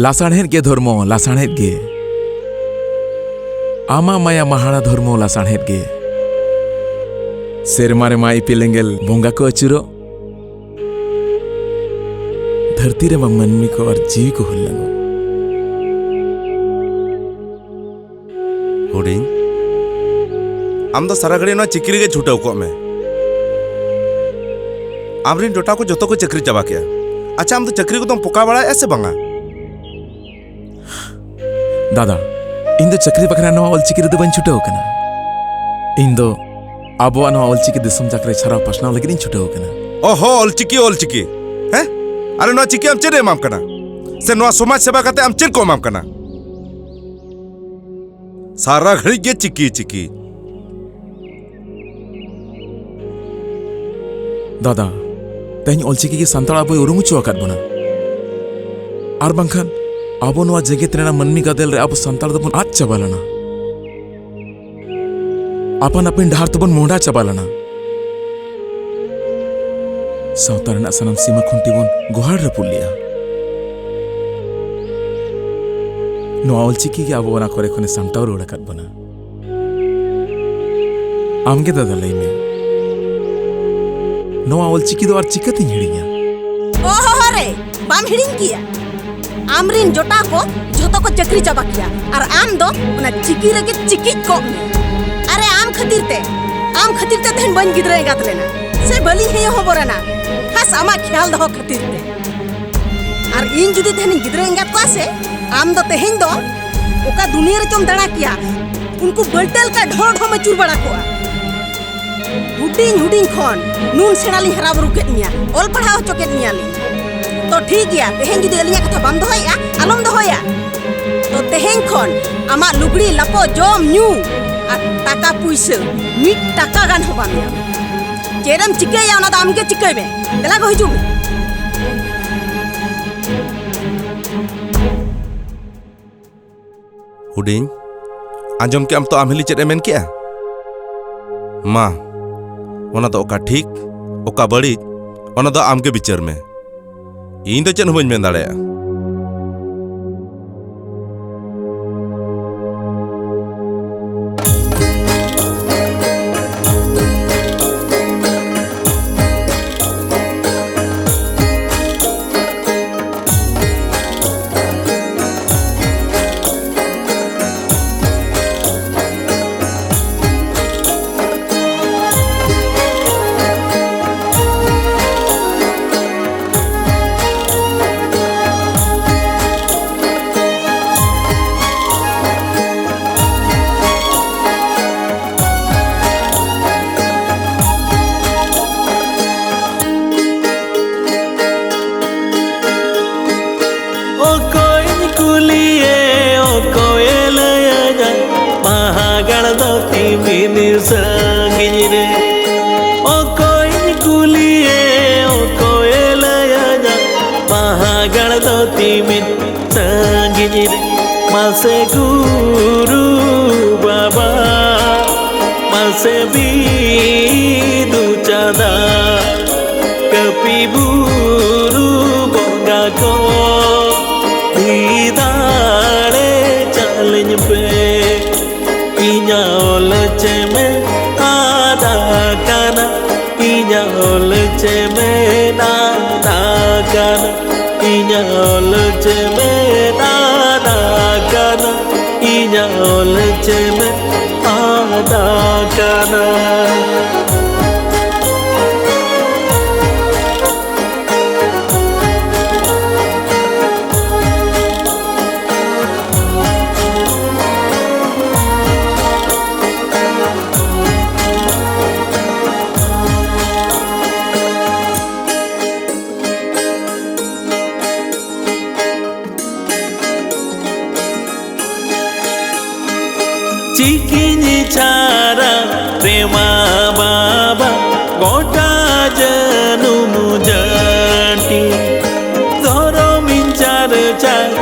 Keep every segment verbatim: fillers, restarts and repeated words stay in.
ᱞᱟᱥᱟᱬᱦᱮᱫ ᱜᱮ ᱫᱷᱚᱨᱢᱚ, ᱞᱟᱥᱟᱬᱦᱮᱫ ᱜᱮ᱾ ᱟᱢᱟᱜ ᱢᱟᱭᱟ ᱢᱟᱦᱟᱲᱟ ᱫᱷᱚᱨᱢᱚ, ᱞᱟᱥᱟᱬᱦᱮᱫ ᱜᱮ᱾ ᱥᱮᱨᱢᱟ ᱨᱮᱢᱟ ᱤᱯᱤᱞ ᱮᱸᱜᱮᱞ ᱵᱚᱸᱜᱟ ᱠᱚ ᱟᱹᱪᱩᱨᱚᱜ, ᱫᱷᱟᱹᱨᱛᱤ ᱨᱮᱢᱟ ᱢᱟᱹᱱᱢᱤ ᱠᱚ ᱟᱨ ᱡᱤᱣᱤ ᱠᱚ ᱦᱩᱞᱞᱟᱹᱝᱚᱜ᱾ ᱦᱩᱰᱤᱧ, ᱟᱢ ᱫᱚ ᱥᱟᱨᱟ ᱜᱷᱟᱹᱲᱤ ᱱᱚᱣᱟ ᱪᱤᱠᱤ ᱨᱮᱜᱮ ᱪᱷᱩᱴᱟᱹᱣ ᱠᱚᱜ ᱢᱮ᱾ ᱟᱢᱨᱤᱱ ᱡᱚᱴᱟᱣ ᱠᱚ ᱡᱚᱛᱚ ᱠᱚ ᱪᱟᱹᱠᱨᱤ ᱪᱟᱵᱟ ᱠᱮᱜᱼᱟ᱾ ᱟᱪᱪᱷᱟ, ᱟᱢ ᱫᱚ ᱪᱟᱹᱠᱨᱤ ᱠᱚᱫᱚᱢ ᱯᱚᱠᱟ ᱵᱟᱲᱟᱭᱮᱜᱼᱟ ᱥᱮ ᱵᱟᱝᱟ? ᱫᱟᱫᱟ, ᱤᱧ ᱫᱚ ᱪᱟᱹᱠᱨᱤ ᱵᱟᱠᱷᱨᱟ ᱱᱚᱣᱟ ᱚᱞᱪᱤᱠᱤ ᱨᱮᱫᱚ ᱵᱟᱹᱧ ᱪᱷᱩᱴᱟᱹᱣ ᱟᱠᱟᱱᱟ᱾ ᱤᱧ ᱫᱚ ᱟᱵᱚᱣᱟᱜ ᱱᱚᱣᱟ ᱚᱞᱪᱤᱠᱤ ᱫᱤᱥᱚᱢ ᱡᱟᱠ ᱨᱮ ᱪᱷᱟᱨᱟᱣ ᱯᱟᱥᱱᱟᱣ ᱞᱟᱹᱜᱤᱫ ᱤᱧ ᱪᱷᱩᱴᱟᱹᱣ ᱟᱠᱟᱱᱟ᱾ ᱚᱦᱚ, ᱚᱞᱪᱤᱠᱤ, ᱚᱞᱪᱤᱠᱤ᱾ ᱦᱮᱸ? ᱟᱨ ᱱᱚᱣᱟ ᱪᱤᱠᱤ ᱟᱢ ᱪᱮᱫ ᱮ ᱮᱢᱟᱢ ᱠᱟᱱᱟ? ᱥᱮ ᱱᱚᱣᱟ ᱥᱚᱢᱟᱡᱽ ᱥᱮᱵᱟ ᱠᱟᱛᱮ ᱟᱢ ᱪᱮᱫ ᱠᱚ ᱮᱢᱟᱢ ᱠᱟᱱᱟ? ᱥᱟᱨᱟ ᱜᱷᱟᱹᱲᱤᱡ ᱜᱮ ᱪᱤᱠᱤ, ᱪᱤᱠᱤ᱾ ᱫᱟᱫᱟ, ᱛᱮᱦᱮᱧ ᱚᱞᱪᱤᱠᱤ ᱜᱮ ᱥᱟᱱᱛᱟᱲ ᱟᱵᱚᱭ ᱩᱨᱩᱢ ᱦᱚᱪᱚ ᱟᱠᱟᱫ ᱵᱚᱱᱟ᱾ ᱟᱨ ᱵᱟᱝᱠᱷᱟᱱ ᱟᱵᱚ ᱱᱚᱣᱟ ᱡᱮᱜᱮᱛ ᱨᱮᱱᱟᱜ ᱢᱟᱹᱱᱢᱤ ᱜᱟᱫᱮᱞ ᱨᱮ ᱟᱵᱚ ᱥᱟᱱᱛᱟᱲ ᱫᱚᱵᱚᱱ ᱟᱫ ᱪᱟᱵᱟ ᱞᱮᱱᱟ᱾ ᱟᱯᱟᱱ ᱟᱹᱯᱤᱱ ᱰᱟᱦᱟᱨ ᱛᱮᱵᱚᱱ ᱢᱚᱦᱰᱟ ᱪᱟᱵᱟ ᱞᱮᱱᱟ᱾ ᱥᱟᱶᱛᱟ ᱨᱮᱱᱟᱜ ᱥᱟᱱᱟᱢ ᱥᱤᱢᱟᱹ ᱠᱷᱩᱱᱴᱤ ᱵᱚᱱ ᱜᱚᱦᱟᱲ ᱨᱟᱹᱯᱩᱫ ᱞᱮᱜᱼᱟ᱾ ᱱᱚᱣᱟ ᱚᱞᱪᱤᱠᱤ ᱜᱮ ᱟᱵᱚ ᱚᱱᱟ ᱠᱚᱨᱮ ᱠᱷᱚᱱᱮ ᱥᱟᱢᱴᱟᱣ ᱨᱩᱣᱟᱹᱲ ᱟᱠᱟᱫ ᱵᱚᱱᱟ᱾ ᱟᱢᱜᱮ ᱫᱟᱫᱟ ᱞᱟᱹᱭ ᱢᱮ, ᱱᱚᱣᱟ ᱚᱞᱪᱤᱠᱤ ᱫᱚ ᱟᱨ ᱪᱤᱠᱟᱹᱛᱤᱧ ᱦᱤᱲᱤᱧᱟ? ᱚᱦᱚᱦᱚ ᱨᱮ, ᱵᱟᱢ ᱦᱤᱲᱤᱧ ᱠᱮᱭᱟ᱾ ᱟᱢᱨᱤᱱ ᱡᱚᱴᱟᱣ ᱠᱚ ᱡᱷᱚᱛᱚ ᱠᱚ ᱪᱟᱹᱠᱨᱤ ᱪᱟᱵᱟ ᱠᱮᱭᱟ, ᱟᱨ ᱟᱢ ᱫᱚ ᱚᱱᱟ ᱪᱤᱠᱤ ᱨᱮᱜᱮ ᱪᱤᱠᱤᱡ ᱠᱚᱜ ᱢᱮ᱾ ᱟᱨᱮ, ᱟᱢ ᱠᱷᱟᱹᱛᱤᱨ ᱛᱮ, ᱟᱢ ᱠᱷᱟᱹᱛᱤᱨ ᱛᱮ ᱛᱮᱦᱮᱧ ᱵᱟᱹᱧ ᱜᱤᱫᱽᱨᱟᱹ ᱮᱸᱜᱟᱛ ᱞᱮᱱᱟ, ᱥᱮ ᱵᱟᱹᱞᱤᱧ ᱦᱮᱸ ᱦᱚᱵᱚᱨ ᱮᱱᱟ, ᱠᱷᱟᱥ ᱟᱢᱟᱜ ᱠᱷᱮᱭᱟᱞ ᱫᱚᱦᱚ ᱠᱷᱟᱹᱛᱤᱨ ᱛᱮ᱾ ᱟᱨ ᱤᱧ ᱡᱩᱫᱤ ᱛᱮᱦᱮᱧᱤᱧ ᱜᱤᱫᱽᱨᱟᱹ ᱮᱸᱜᱟᱛ ᱠᱚᱜᱼᱟ ᱥᱮ, ᱟᱢ ᱫᱚ ᱛᱮᱦᱮᱧ ᱫᱚ ᱚᱠᱟ ᱫᱩᱱᱤᱭᱟᱹ ᱨᱮᱪᱚᱢ ᱫᱟᱬᱟ ᱠᱮᱭᱟ, ᱩᱱᱠᱩ ᱵᱟᱹᱞᱴᱟᱹ ᱞᱮᱠᱟ ᱰᱷᱚᱲ ᱰᱷᱚᱢ ᱟᱹᱪᱩᱨ ᱵᱟᱲᱟ ᱠᱚᱜᱼᱟ᱾ ᱦᱩᱰᱤᱧ ᱦᱩᱰᱤᱧ ᱠᱷᱚᱱ ᱱᱩᱱ ᱥᱮᱬᱟ ᱞᱤᱧ ᱦᱟᱨᱟ ᱵᱩᱨᱩ ᱠᱮᱫ ᱢᱮᱭᱟ, ᱚᱞ ᱯᱟᱲᱦᱟᱣ ᱦᱚᱪᱚ ᱠᱮᱫ ᱢᱮᱭᱟ ᱞᱤᱧ᱾ ᱛᱚ ᱴᱷᱤᱠ ᱜᱮᱭᱟ, ᱛᱮᱦᱮᱧ ᱡᱩᱫᱤ ᱟᱹᱞᱤᱧᱟᱜ ᱠᱟᱛᱷᱟ ᱵᱟᱢ ᱫᱚᱦᱚᱭᱮᱫᱼᱟ, ᱟᱞᱚᱢ ᱫᱚᱦᱚᱭᱟ᱾ ᱛᱚ ᱛᱮᱦᱮᱧ ᱠᱷᱚᱱ ᱟᱢᱟᱜ ᱞᱩᱜᱽᱲᱤ ᱞᱟᱯᱚ, ᱡᱚᱢ ᱧᱩ ᱟᱨ ᱴᱟᱠᱟ ᱯᱩᱭᱥᱟᱹ ᱢᱤᱫ ᱴᱟᱠᱟ ᱜᱟᱱ ᱦᱚᱸ ᱵᱟᱢ ᱧᱟᱢᱟ᱾ ᱪᱮᱫ ᱮᱢ ᱪᱤᱠᱟᱹᱭᱟ ᱚᱱᱟ ᱫᱚ ᱟᱢᱜᱮ ᱪᱤᱠᱟᱹᱭ ᱢᱮ᱾ ᱫᱮᱞᱟ ᱜᱚ, ᱦᱤᱡᱩᱜ ᱢᱮ᱾ ᱦᱩᱰᱤᱧ, ᱟᱸᱡᱚᱢ ᱠᱮᱜ ᱟᱢ ᱛᱚ ᱟᱢ ᱦᱤᱞᱤ ᱪᱮᱫ ᱮ ᱢᱮᱱ ᱠᱮᱜᱼᱟ? ᱢᱟ, ᱚᱱᱟ ᱫᱚ ᱚᱠᱟ ᱴᱷᱤᱠ, ᱚᱠᱟ ᱵᱟᱹᱲᱤᱡ, ᱚᱱᱟ ᱫᱚ ᱟᱢ ᱜᱮ ᱵᱤᱪᱟᱹᱨ ᱢᱮ᱾ ᱤᱧ ᱫᱚ ᱪᱮᱫ ᱦᱚᱸ ᱵᱟᱹᱧ ᱢᱮᱱ ᱫᱟᱲᱮᱭᱟᱜᱼᱟ᱾ ᱚᱠᱚᱭᱤᱧ ᱠᱩᱞᱤᱭᱮ, ᱚᱠᱚᱭᱮ ᱞᱟᱹᱭᱟᱹᱧᱟ, ᱢᱟᱦᱟᱜᱟᱲ ᱫᱚ ᱛᱤᱢᱤᱱ ᱥᱟᱺᱜᱤᱧ ᱨᱮ᱾ ᱚᱠᱚᱭᱤᱧ ᱠᱩᱞᱤᱭᱮ, ᱚᱠᱚᱭᱮ ᱞᱟᱹᱭᱟᱹᱧᱟ, ᱢᱟᱦᱟᱜᱟᱲ ᱫᱚ ᱛᱤᱢᱤᱱ ᱥᱟᱺᱜᱤᱧ ᱨᱮ᱾ ᱢᱟᱥᱮ ᱜᱩᱨᱩ ᱵᱟᱵᱟ, ᱢᱟᱥᱮ ᱵᱤᱫᱩ ᱪᱟᱸᱫᱟ, ᱠᱟᱹᱯᱤ ᱵᱩᱨᱩ ᱵᱚᱸᱜᱟ ᱠᱚ, ᱫᱤᱫᱟᱲᱮ ᱪᱟᱞᱤᱧ ᱯᱮ᱾ ᱤᱧᱟᱹᱜ ᱚᱞ ᱪᱮᱢᱮᱫ ᱟᱫ ᱟᱠᱟᱱᱟ, ᱤᱧᱟᱹᱜ ᱚᱞ ᱪᱮᱢᱮᱫ ᱟᱫ ᱟᱠᱟᱱᱟ, ᱤᱧᱟᱹᱜ ᱚᱞ ᱪᱮᱢᱮᱫ ᱟᱫ ᱟᱠᱟᱱᱟ, ᱤᱧᱟᱹᱜ ᱚᱞ ᱪᱮᱢᱮᱫ ᱟᱫ ᱟᱠᱟᱱᱟ᱾ ᱪᱤᱠᱤᱧ ᱪᱷᱟᱨᱟ ᱨᱮᱢᱟ ᱵᱟᱵᱟ ᱜᱚᱴᱟ ᱡᱟᱹᱱᱩᱢ ᱡᱟᱹᱴᱤ, ᱫᱷᱚᱨᱚᱢᱤᱧ ᱪᱟᱨᱪᱟ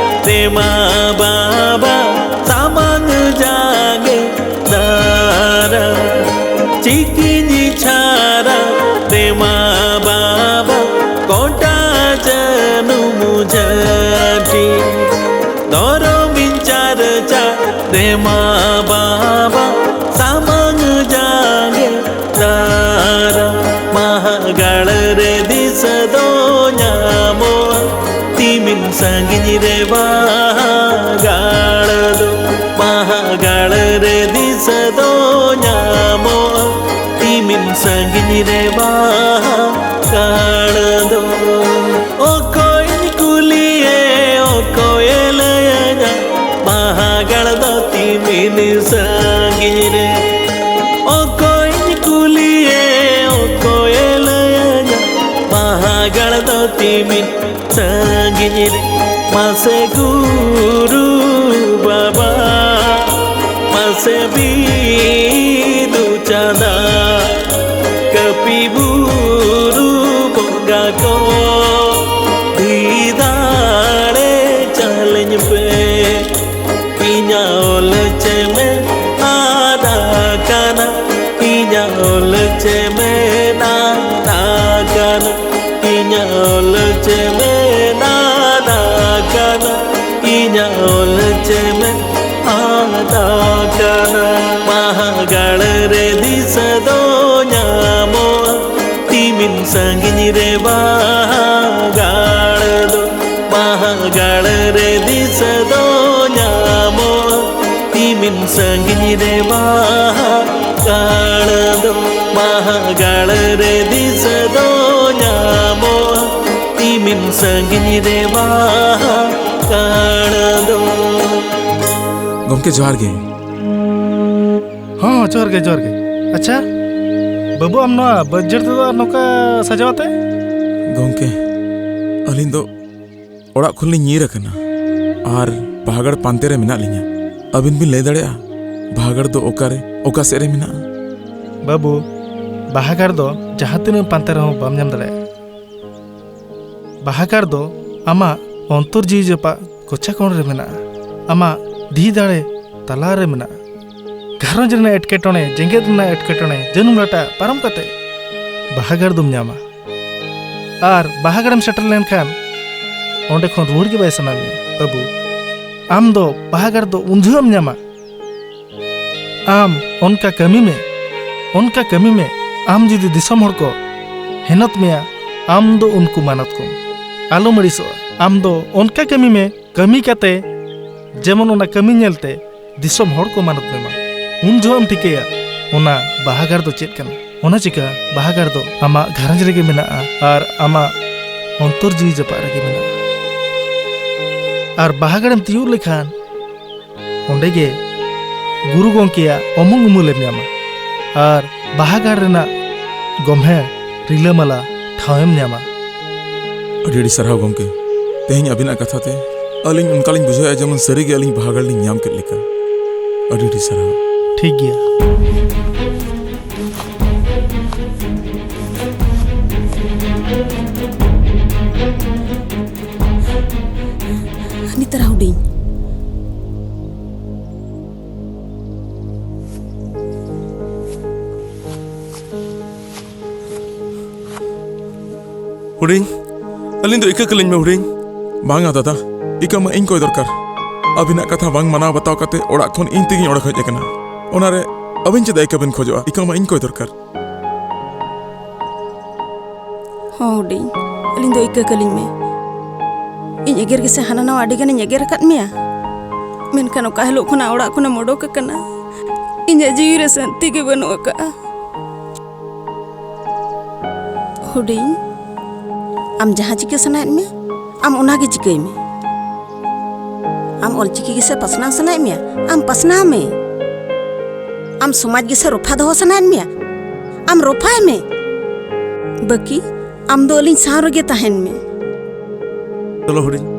ᱨᱮᱢᱟ ᱵᱟᱵᱟ ᱥᱟᱢᱟᱝ ᱡᱟᱸᱜᱮ ᱫᱟᱨᱟ᱾ ᱪᱤᱠᱤᱧ ᱪᱷᱟᱨᱟ ᱨᱮᱢᱟ ᱵᱟᱵᱟ ᱜᱚᱴᱟ ᱡᱟᱹᱱᱩᱢ ᱡᱟᱹᱴᱤ, ᱫᱷᱚᱨᱚᱢᱤᱧ ᱪᱟᱨᱪᱟ ᱨᱮᱢᱟ ᱵᱟᱵᱟ ᱥᱟᱢᱟᱝ ᱡᱟᱸᱜᱮ ᱫᱟᱨᱟ᱾ ᱢᱟᱦᱟᱜᱟᱲ ᱨᱮ ᱫᱤᱥᱟᱹ ᱫᱚ ᱧᱟᱢᱚᱜᱼᱟ, ᱛᱤᱢᱤᱱ ᱥᱟᱺᱜᱤᱧ ᱨᱮ ᱵᱟᱦᱟ ᱜᱟᱲ ᱫᱚ᱾ ᱢᱟᱦᱟᱜᱟᱲ ᱨᱮ ᱫᱤᱥᱟᱹ ᱫᱚ ᱧᱟᱢᱚᱜᱼᱟ, ᱛᱤᱢᱤᱱ ᱥᱟᱺᱜᱤᱧ ᱨᱮ ᱵᱟᱦᱟ ᱜᱟᱲ ᱫᱚ᱾ ᱚᱠᱚᱭᱤᱧ ᱠᱩᱞᱤᱭᱮ, ᱚᱠᱚᱭᱮ ᱞᱟᱹᱭᱟᱹᱧᱟ, ᱢᱟᱦᱟᱜᱟᱲ ᱫᱚ ᱛᱤᱢᱤᱱ ᱥᱟᱺᱜᱤᱧ ᱨᱮ᱾ ᱚᱠᱚᱭᱤᱧ ᱠᱩᱞᱤᱭᱮ, ᱚᱠᱚᱭᱮ ᱞᱟᱹᱭᱟᱹᱧᱟ, ᱢᱟᱦᱟᱜᱟᱲ ᱫᱚ ᱛᱤᱢᱤᱱ ᱥᱟᱺᱜᱤᱧ ᱨᱮ᱾ ᱢᱟᱥᱮ ᱜᱩᱨᱩ ᱵᱟᱵᱟ, ᱢᱟᱥᱮ ᱵᱤᱫᱩ ᱪᱟᱸᱫᱟ, ᱠᱟᱹᱯᱤ ᱵᱩᱨᱩ ᱵᱚᱸᱜᱟ ᱠᱚ, ᱫᱷᱤ ᱫᱟᱲᱮ ᱪᱟᱞᱤᱧ ᱯᱮ᱾ ᱤᱧᱟᱹᱜ ᱚᱞ ᱪᱮᱢᱮᱫ ᱟᱫ ᱟᱠᱟᱱᱟ, ᱤᱧᱟᱹᱜ ᱚᱞ ᱪᱮᱢᱮᱫ ᱟᱫ ᱟᱠᱟᱱᱟ, ᱤᱧᱟᱹᱜ ᱚᱞ ᱪᱮᱢᱮᱫ ᱟᱫ ᱟᱠᱟᱱᱟ, ᱤᱧᱟᱹᱜ ᱚᱞ ᱪᱮᱢᱮᱫ ᱟᱫ ᱟᱠᱟᱱᱟ᱾ ᱢᱟᱦᱟᱜᱟᱲ ᱨᱮ ᱫᱤᱥᱟᱹ ᱫᱚ ᱧᱟᱢᱚᱜᱼᱟ, ᱛᱤᱢᱤᱱ ᱥᱟᱺᱜᱤᱧ ᱨᱮ ᱵᱟᱦᱟ ᱜᱟᱲ ᱫᱚ᱾ ᱢᱟᱦᱟᱜᱟᱲ ᱨᱮ ᱫᱤᱥᱟᱹ ᱫᱚ ᱧᱟᱢᱚᱜᱼᱟ, ᱛᱤᱢᱤᱱ ᱥᱟᱺᱜᱤᱧ ᱨᱮ ᱵᱟᱦᱟ ᱜᱟᱲ ᱫᱚ᱾ ᱢᱟᱦᱟᱜᱟᱲ ᱨᱮ ᱫᱤᱥᱟᱹ ᱫᱚ ᱧᱟᱢᱚᱜᱼᱟ, ᱛᱤᱢᱤᱱ ᱥᱟᱺᱜᱤᱧ ᱨᱮ ᱵᱟᱦᱟ ᱜᱟᱲ ᱫᱚ᱾ ᱜᱚᱢᱠᱮ, ᱡᱚᱦᱟᱨ ᱜᱮ᱾ ᱦᱚᱸ, ᱡᱚᱦᱟᱨ ᱜᱮ, ᱡᱚᱦᱟᱨ ᱜᱮ᱾ ᱟᱪᱪᱷᱟ, ᱵᱟᱹᱵᱩ, ᱟᱢ ᱱᱚᱣᱟ ᱵᱟᱹᱫᱽ ᱡᱟᱹᱲ ᱛᱮᱫᱚ ᱟᱨ ᱱᱚᱝᱠᱟ ᱥᱟᱡᱟᱣ ᱟᱛᱮ? ᱜᱚᱢᱠᱮ, ᱟᱹᱞᱤᱧ ᱫᱚ ᱚᱲᱟᱜ ᱠᱷᱚᱱ ᱞᱤᱧ ᱧᱤᱨ ᱟᱠᱟᱱᱟ ᱟᱨ ᱵᱟᱦᱟᱜᱟᱲ ᱯᱟᱱᱛᱮ ᱨᱮ ᱢᱮᱱᱟᱜ ᱞᱤᱧᱟ᱾ ᱟᱹᱵᱤᱱ ᱵᱤᱱ ᱞᱟᱹᱭ ᱫᱟᱲᱮᱭᱟᱜᱼᱟ, ᱵᱟᱦᱟᱜᱟᱲ ᱫᱚ ᱚᱠᱟᱨᱮ, ᱚᱠᱟ ᱥᱮᱫ ᱨᱮ ᱢᱮᱱᱟᱜᱼᱟ? ᱵᱟᱹᱵᱩ, ᱵᱟᱦᱟᱜᱟᱲ ᱫᱚ ᱡᱟᱦᱟᱸ ᱛᱤᱱᱟᱹᱜ ᱯᱟᱱᱛᱮ ᱨᱮᱦᱚᱸ ᱵᱟᱢ ᱧᱟᱢ ᱫᱟᱲᱮᱭᱟᱜᱼᱟ᱾ ᱵᱟᱦᱟᱜᱟᱲ ᱫᱚ ᱟᱢᱟᱜ ᱚᱱᱛᱚᱨ ᱡᱤᱣᱤ ᱡᱟᱹᱯᱟᱜ ᱠᱚᱪᱟ ᱠᱚᱬ ᱨᱮ ᱢᱮᱱᱟᱜᱼᱟ, ᱟᱢᱟᱜ ᱫᱷᱤ ᱫᱟᱲᱮ ᱛᱟᱞᱟ ᱨᱮ ᱢᱮᱱᱟᱜᱼᱟ᱾ ᱜᱷᱟᱨᱚᱸᱡᱽ ᱨᱮᱱᱟᱜ ᱮᱴᱠᱮᱴᱚᱬᱮ, ᱡᱮᱜᱮᱛ ᱨᱮᱱᱟᱜ ᱮᱴᱠᱮᱴᱚᱬᱮ, ᱡᱟᱹᱱᱩᱢ ᱞᱟᱴᱟ ᱯᱟᱨᱚᱢ ᱠᱟᱛᱮ ᱵᱟᱦᱟᱜᱟᱲ ᱫᱚᱢ ᱧᱟᱢᱟ᱾ ᱟᱨ ᱵᱟᱦᱟᱜᱟᱲᱮᱢ ᱥᱮᱴᱮᱨ ᱞᱮᱱᱠᱷᱟᱱ ᱚᱸᱰᱮ ᱠᱷᱚᱱ ᱨᱩᱣᱟᱹᱲ ᱜᱮ ᱵᱟᱭ ᱥᱟᱱᱟ ᱢᱮᱭᱟ, ᱵᱟᱹᱵᱩ᱾ ᱟᱢ ᱫᱚ ᱵᱟᱦᱟᱜᱟᱲ ᱫᱚ ᱩᱱ ᱡᱚᱦᱚᱜ ᱮᱢ ᱧᱟᱢᱟ, ᱟᱢ ᱚᱱᱠᱟ ᱠᱟᱹᱢᱤ ᱢᱮ, ᱚᱱᱠᱟ ᱠᱟᱹᱢᱤ ᱢᱮ᱾ ᱟᱢ ᱡᱩᱫᱤ ᱫᱤᱥᱚᱢ ᱦᱚᱲ ᱠᱚ ᱦᱮᱱᱚᱛ ᱢᱮᱭᱟ, ᱟᱢ ᱫᱚ ᱩᱱᱠᱩ ᱢᱟᱱᱚᱛ ᱠᱚᱢ᱾ ᱟᱞᱚᱢ ᱟᱹᱲᱤᱥᱚᱜᱼᱟ᱾ ᱟᱢ ᱫᱚ ᱚᱱᱠᱟ ᱠᱟᱹᱢᱤ ᱢᱮ, ᱠᱟᱹᱢᱤ ᱠᱟᱛᱮ ᱡᱮᱢᱚᱱ ᱚᱱᱟ ᱠᱟᱹᱢᱤ ᱧᱮᱞᱛᱮ ᱫᱤᱥᱚᱢ ᱦᱚᱲ ᱠᱚ ᱢᱟᱱᱚᱛ ᱢᱮᱢᱟ᱾ ᱩᱱ ᱡᱚᱦᱚᱜ ᱮᱢ ᱴᱷᱤᱠᱟᱹᱭᱟ ᱚᱱᱟ ᱵᱟᱦᱟᱜᱟᱲ ᱫᱚ ᱪᱮᱫ ᱠᱟᱱᱟ᱾ ᱚᱱᱟ ᱪᱤᱠᱟ ᱵᱟᱦᱟᱜᱟᱲ ᱫᱚ ᱟᱢᱟᱜ ᱜᱷᱟᱨᱚᱸᱡᱽ ᱨᱮᱜᱮ ᱢᱮᱱᱟᱜᱼᱟ ᱟᱨ ᱟᱢᱟᱜ ᱚᱱᱛᱚᱨ ᱡᱤᱣᱤ ᱡᱟᱯᱟᱜ ᱨᱮᱜᱮ ᱢᱮᱱᱟᱜᱼᱟ᱾ ᱟᱨ ᱵᱟᱦᱟᱜᱟᱲᱮᱢ ᱛᱤᱭᱳᱜ ᱞᱮᱠᱷᱟᱱ ᱚᱸᱰᱮ ᱜᱮ ᱜᱩᱨᱩ ᱜᱚᱢᱠᱮᱭᱟᱜ ᱚᱢᱚᱝ ᱩᱢᱩᱞᱮᱢ ᱧᱟᱢᱟ ᱟᱨ ᱵᱟᱦᱟᱜᱟᱲ ᱨᱮᱱᱟᱜ ᱜᱚᱢᱦᱮ ᱨᱤᱞᱟᱹᱢᱟᱞᱟ ᱴᱷᱟᱶᱮᱢ ᱧᱟᱢᱟ᱾ ᱟᱹᱰᱤ ᱟᱹᱰᱤ ᱥᱟᱨᱦᱟᱣ ᱜᱚᱢᱠᱮ, ᱛᱮᱦᱮᱧ ᱟᱹᱵᱤᱱᱟᱜ ᱠᱟᱛᱷᱟ ᱛᱮ ᱟᱹᱞᱤᱧ ᱚᱱᱠᱟ ᱞᱤᱧ ᱵᱩᱡᱷᱟᱹᱣᱮᱫᱼᱟ, ᱡᱮᱢᱚᱱ ᱥᱟᱹᱨᱤ ᱜᱮ ᱟᱹᱞᱤᱧ ᱵᱟᱦᱟ ᱜᱟᱲ ᱞᱤᱧ ᱧᱟᱢ ᱠᱮᱫ ᱞᱮᱠᱟ᱾ ᱟᱹᱰᱤ ᱟᱹᱰᱤ ᱥᱟᱨᱦᱟᱣ᱾ ᱴᱷᱤᱠ ᱜᱮᱭᱟ᱾ ᱦᱟᱹᱱᱤ ᱛᱟᱨᱟ ᱦᱩᱰᱤᱧ᱾ ᱦᱩᱰᱤᱧ, ᱟᱹᱞᱤᱧ ᱫᱚ ᱤᱠᱟᱹ ᱠᱟᱹᱞᱤᱧ ᱢᱮ ᱦᱩᱰᱤᱧ᱾ ᱵᱟᱝᱟ ᱫᱟᱫᱟ, ᱤᱠᱟᱹ ᱢᱟ ᱤᱧ ᱠᱚᱭ ᱫᱚᱨᱠᱟᱨ᱾ ᱟᱹᱵᱤᱱᱟᱜ ᱠᱟᱛᱷᱟ ᱵᱟᱝ ᱢᱟᱱᱟᱣ ᱵᱟᱛᱟᱣ ᱠᱟᱛᱮ ᱚᱲᱟᱜ ᱠᱷᱚᱱ ᱤᱧ ᱛᱮᱜᱤᱧ ᱚᱲᱟᱜ ᱦᱮᱡ ᱟᱠᱟᱱᱟ᱾ ᱚᱱᱟᱨᱮ ᱟᱹᱵᱤᱱ ᱪᱮᱫᱟᱜ ᱤᱠᱟᱹ ᱵᱤᱱ ᱠᱷᱚᱡᱚᱜᱼᱟ? ᱤᱠᱟᱹ ᱢᱟ ᱤᱧ ᱠᱚᱭ ᱫᱚᱨᱠᱟᱨ᱾ ᱦᱚᱸ ᱦᱩᱰᱤᱧ, ᱟᱹᱞᱤᱧ ᱫᱚ ᱤᱠᱟᱹ ᱠᱟᱹᱞᱤᱧ ᱢᱮ᱾ ᱤᱧ ᱮᱜᱮᱨ ᱜᱮᱥᱮ ᱦᱟᱱᱟ ᱱᱟᱣᱟ ᱟᱹᱰᱤ ᱜᱟᱱᱤᱧ ᱮᱜᱮᱨ ᱟᱠᱟᱫ ᱢᱮᱭᱟ, ᱢᱮᱱᱠᱷᱟᱱ ᱚᱠᱟ ᱦᱤᱞᱳᱜ ᱠᱷᱚᱱᱟᱜ ᱚᱲᱟᱜ ᱠᱷᱚᱱᱮᱢ ᱚᱰᱚᱠ ᱟᱠᱟᱱᱟ, ᱤᱧᱟᱹᱜ ᱡᱤᱣᱤ ᱨᱮ ᱥᱟᱹᱱᱛᱤ ᱜᱮ ᱵᱟᱹᱱᱩᱜ ᱟᱠᱟᱫᱼᱟ᱾ ᱦᱩᱰᱤᱧ, ᱟᱢ ᱡᱟᱦᱟᱸ ᱪᱤᱠᱟᱹ ᱥᱟᱱᱟᱭᱮᱫ ᱢᱮᱭᱟ, ᱟᱢ ᱚᱱᱟᱜᱮ ᱪᱤᱠᱟᱹᱭ ᱢᱮ᱾ ᱟᱢ ᱚᱞᱪᱤᱠᱤ ᱜᱮᱥᱮ ᱯᱟᱥᱱᱟᱣ ᱥᱟᱱᱟᱭᱮᱫ ᱢᱮᱭᱟ, ᱟᱢ ᱯᱟᱥᱱᱟᱣ ᱢᱮ᱾ ᱟᱢ ᱥᱚᱢᱟᱡᱽ ᱜᱮᱥᱮ ᱨᱚᱯᱷᱟ ᱫᱚᱦᱚ ᱥᱟᱱᱟᱭᱮᱫ ᱢᱮᱭᱟ, ᱟᱢ ᱨᱚᱯᱷᱟᱭ ᱢᱮ᱾ ᱵᱟᱹᱠᱤ ᱟᱢ ᱫᱚ ᱟᱹᱞᱤᱧ ᱥᱟᱶ ᱨᱮᱜᱮ ᱛᱟᱦᱮᱱ ᱢᱮ᱾ ᱪᱚᱞᱚ ᱦᱩᱰᱤᱧ᱾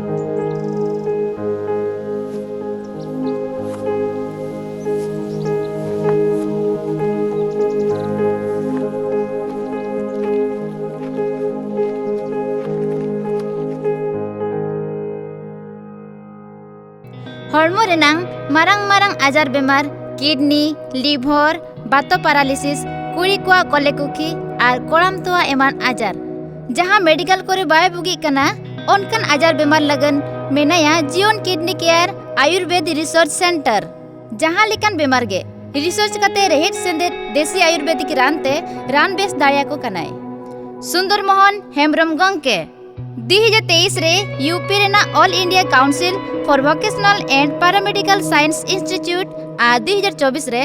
ᱦᱚᱲᱢᱚ ᱨᱮᱱᱟᱝ ᱢᱟᱨᱟᱝ ᱢᱟᱨᱟᱝ ᱟᱡᱟᱨ ᱵᱮᱢᱟᱨ, ᱠᱤᱰᱱᱤ, ᱞᱤᱵᱷᱚᱨ, ᱵᱟᱛᱚ ᱯᱟᱨᱟᱞᱤᱥᱤᱥ, ᱠᱩᱲᱤ ᱠᱚᱣᱟᱜ ᱠᱚᱞᱮ ᱠᱩᱠᱷᱤ ᱟᱨ ᱠᱚᱲᱟᱢ ᱛᱚᱣᱟ ᱮᱢᱟᱱ ᱟᱡᱟᱨ᱾ ᱡᱟᱦᱟᱸ ᱢᱮᱰᱤᱠᱟᱞ ᱠᱚᱨᱮ ᱵᱟᱭ ᱵᱩᱜᱤᱜ ᱠᱟᱱᱟ, ᱚᱱᱠᱟᱱ ᱟᱡᱟᱨ ᱵᱮᱢᱟᱨ ᱞᱟᱹᱜᱤᱫ ᱢᱮᱱᱟᱭᱟ ᱡᱤᱭᱚᱱ ᱠᱤᱰᱱᱤ ᱠᱮᱭᱟᱨ ᱟᱭᱩᱨᱵᱮᱫ ᱨᱤᱥᱟᱨᱪ ᱥᱮᱱᱴᱟᱨ᱾ ᱡᱟᱦᱟᱸ ᱞᱮᱠᱟᱱ ᱵᱮᱢᱟᱨ ᱜᱮ ᱨᱤᱥᱟᱨᱪ ᱠᱟᱛᱮ ᱨᱮᱦᱮᱫ ᱥᱮᱸᱫᱮᱫ ᱫᱮᱥᱤ ᱟᱭᱩᱨᱵᱮᱫᱤᱠ ᱨᱟᱱ ᱛᱮ ᱨᱟᱱ ᱵᱮᱥ ᱫᱟᱲᱮᱭᱟᱠᱚ ᱠᱟᱱᱟᱭ᱾ ᱥᱩᱱᱫᱚᱨ ᱢᱳᱦᱚᱱ ᱦᱮᱢᱵᱨᱚᱢ ᱜᱚᱢᱠᱮ᱾ ᱫᱩ ᱦᱟᱡᱟᱨ ᱛᱮᱭᱤᱥ ᱨᱮ ᱭᱩᱯᱤ ᱨᱮᱱᱟᱜ All India Council for Vocational and Paramedical Science Institute ᱟᱨ ᱫᱩ ᱦᱟᱡᱟᱨ ᱪᱚᱵᱵᱤᱥ ᱨᱮ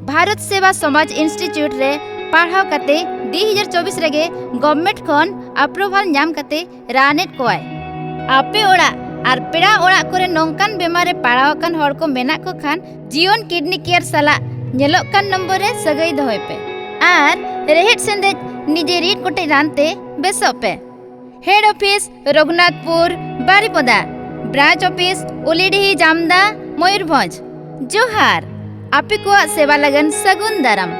ᱵᱷᱟᱨᱚᱛ ᱥᱮᱵᱟ ᱥᱚᱢᱟᱡᱽ ᱤᱱᱥᱴᱤᱴᱭᱩᱴ ᱨᱮ ᱯᱟᱲᱦᱟᱣ ᱠᱟᱛᱮ ᱫᱩ ᱦᱟᱡᱟᱨ ᱪᱚᱵᱵᱤᱥ ᱨᱮᱜᱮ ᱜᱚᱵᱷᱢᱮᱱᱴ ᱠᱷᱚᱱ ᱟᱯᱨᱩᱵᱷᱟᱞ ᱧᱟᱢ ᱠᱟᱛᱮ ᱨᱟᱱᱮᱫ ᱠᱚᱣᱟᱭ᱾ ᱟᱯᱮ ᱚᱲᱟᱜ ᱟᱨ ᱯᱮᱲᱟ ᱚᱲᱟᱜ ᱠᱚᱨᱮ ᱱᱚᱝᱠᱟᱱ ᱵᱮᱢᱟᱨ ᱨᱮ ᱯᱟᱲᱟᱣ ᱟᱠᱟᱱ ᱦᱚᱲ ᱠᱚ ᱢᱮᱱᱟᱜ ᱠᱚ ᱠᱷᱟᱱ, ᱡᱤᱭᱚᱱ ᱠᱤᱰᱱᱤ ᱠᱮᱭᱟᱨ ᱥᱟᱞᱟᱜ ᱧᱮᱞᱚᱜ ᱠᱟᱱ ᱱᱚᱢᱵᱚᱨ ᱨᱮ ᱥᱟᱹᱜᱟᱹᱭ ᱫᱚᱦᱚᱭ ᱯᱮ ᱟᱨ ᱨᱮᱦᱮᱫ ᱥᱮᱸᱫᱮᱫ ᱱᱤᱡᱮ ᱨᱤᱫ ᱠᱚᱴᱮᱡ ᱨᱟᱱ ᱛᱮ ᱵᱮᱥᱚᱜ ᱯᱮ᱾ ᱦᱮᱰ ᱚᱯᱷᱤᱥ ᱨᱚᱜᱷᱩᱱᱟᱛᱷᱯᱩᱨ ᱵᱟᱨᱤᱯᱚᱫᱟ, ᱵᱨᱟᱧᱪ ᱚᱯᱷᱤᱥ ᱩᱞᱤᱰᱤᱦᱤ ᱡᱟᱢᱫᱟ ᱢᱚᱭᱩᱨᱵᱷᱚᱸᱡᱽ᱾ ᱡᱚᱦᱟᱨ, ᱟᱯᱮ ᱠᱚᱣᱟᱜ ᱥᱮᱵᱟ ᱞᱟᱹᱜᱤᱫ ᱥᱟᱹᱜᱩᱱ ᱫᱟᱨᱟᱢ᱾